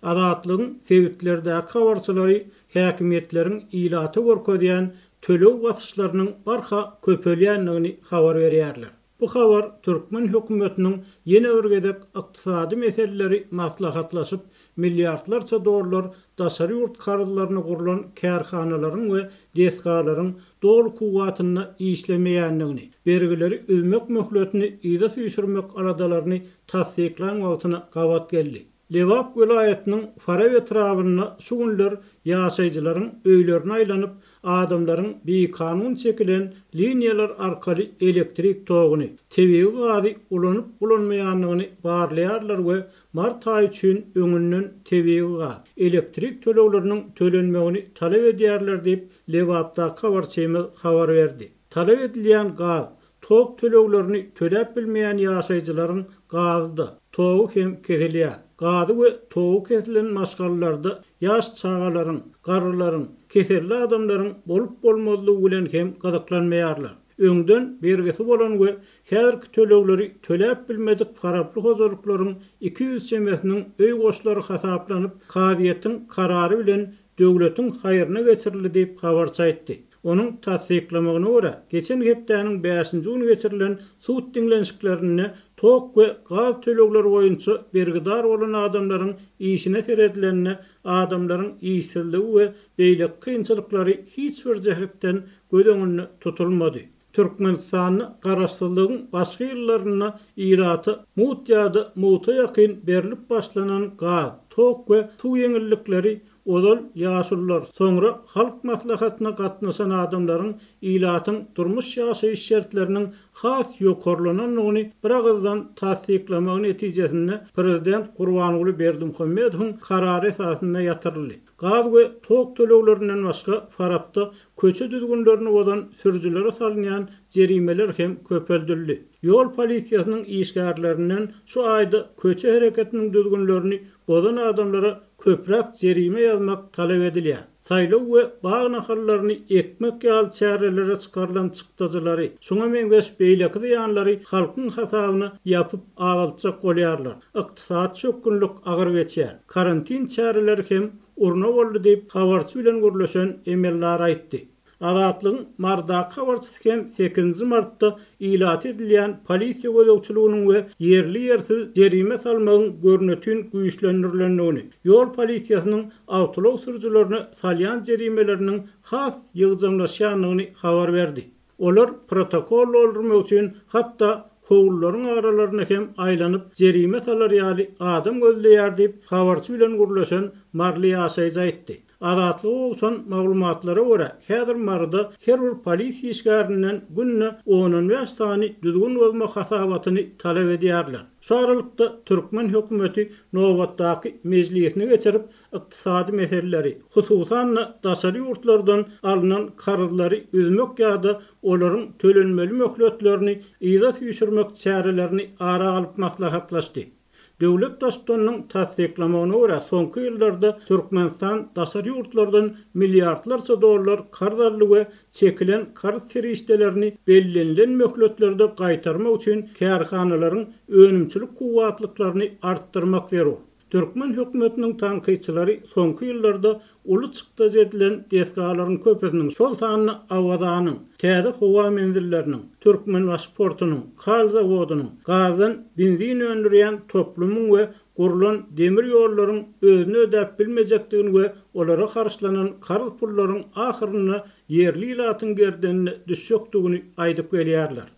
Azatlygyň sebitlerdäki habarçylary häkimiýetleriň ilata görkezýän töleg basyşlarynyň barha köpelýändigini habar berýärler. Bu habar türkmen hökümetiniň ýene bir gezek ykdysady meseleleri maslahatlaşyp, milliardlarça dollar daşary ýurt karzlaryna gurlan kärhanalaryň we desgalaryň doly kuwwatynda işlemeýändigini, bergileri üzmek möhletini yza süýşürmek aladalaryny tassyklan wagtyna gabat geldi. Lebap welaýatynyň Farap etrabynda şu günler ýaşaýjylaryň öýlerine aýlanyp, adamlaryň bikanun çekilen liniýalar arkaly elektrik toguny, tebigy gazy ulanyp-ulanmaýandygyny barlaýarlar we mart aýy üçin öňünden tebigy gaz, elektrik tölegleriniň tölenmegini talap edýärler diýip, Lebapdaky habarçymyz habar berdi. Talap edilýän gaz, Tok töleglerini töläp bilmeýän ýaşaýjylaryň gazy-da, togy hem kesilýär. Gazy we togy kesilen maşgalalarda ýaş çagalaryň, garrylaryň, keselli adamlaryň bolup-bolmazlygy bilen hem gyzyklanmaýarlar. Öňden bergisi bolan we häzirki tölegleri töläp bilmedik faraply hojalyklaryň 200 çemesiniň öý goşlary hasaplanyp, kazyýetiň karary bilen döwletiň haýryna geçirildi diýip, habarçy aýtdy. Onuň tassyklamagyna görä, geçen hepdäniň bäşinji güni geçirilen sud diňlenişiklerinde tok we gaz tölegleri boýunça bergidar bolan adamlaryň işine seredilende adamlaryň işsizligi we beýleki kynçylyklary hiç bir jähetden göz öňünde tutulmady. Türkmenistanda garaşsyzlygyň başky ýyllarynda ilata mugt ýa-da mugta ýakyn berlip başlanan gaz, tok we suw ýeňillikleri ozal ýaşulular, soňra Halk Maslahatyna gatnaşan adamlaryň ilatyň durmuş-ýaşaýyş şertleriniň has ýokarlanandygyny biragyzdan tassyklamagy netijesinde prezident Gurbanguly Berdimuhamedowyň karary esasynda ýatyryldy. Gaz we tok töleglerinden başga Farapda köçe düzgünlerini bozan sürüjilere salynýan jerimeler hem köpeldildi. Ýol polisiýasynyň işgärlerinden şu aýda köçe hereketiniň düzgünlerini bozan adamlara köpräk jerime ýazmak talap edilýär. Saýlaw we bag nahallaryny ekmek ýaly çärelere çykarylan çykdajylary, şuňa meňzeş beýleki zyýanlary halkyň hasabyna ýapyp azaltjak bolýarlar. Ykdysady çökgünlik agyr geçýär. Karantin çäreleri hem urna boldy diýip, habarçy bilen gürleşen emeldar aýtdy. Azatlygyň Marydaky habarçysy hem sekizinji martda ilata edilýän polisiýa gözegçiliginiň we ýerli-ýersiz jerime salmagyň görnetin güýçlendirilendigini, ýol polisiýasynyň awtoulag sürüjilerine salýan jerimeleriniň has ýygjamlaşýandygyny habar berdi. Olar protokol doldurmak üçin hatda howlularyň aralaryna hem aýlanyp jerime salar ýaly adam gözleýär diýip, habarçy bilen gürleşen maryly ýaşaýjy aýtdy. Azatlyga gowşan maglumatlara görä, häzir Maryda her bir polisiýa işgärinden günde ondan bäş sany düzgün bozma hasabatyny talap edýärler. Şu aralykda, türkmen hökümeti nobatdaky mejlisini geçirip, ykdysady meseleleri, hususan-da, daşary ýurtlardan alnan karzlary üzmek ýa-da olaryň tölenmeli möhletlerini yza süýşürmek çärelerini ara alyp maslahatlaşdy. Döwlet Baştutanynyň tassyklamagyna görä, soňky ýyllarda Türkmenistan daşary ýurtlardan milliardlarça dollar karz aldy we çekilen karz serişdelerini bellenilen möhletlerde gaýtarmak üçin kärhanalaryň önümçilik kuwwatlyklaryny artdyrmak zerur. Türkmen hökümetiniň tankytçylary soňky ýyllarda uly çykdajy edilen desgalaryň köpüsiniň, şol sanda Awazanyň, täze howa menzilleriniň, Türkmenbaşy portunyň, kal zawodynyň, gazdan benzin öndürýän toplumyň we gurlan demir ýollaryň özüni ödäp bilmejekdigini we olara harçlanan karz pullaryň ahyrynda ýerli ilatyň gerdenine düşjekdigini aýdyp gelýärler.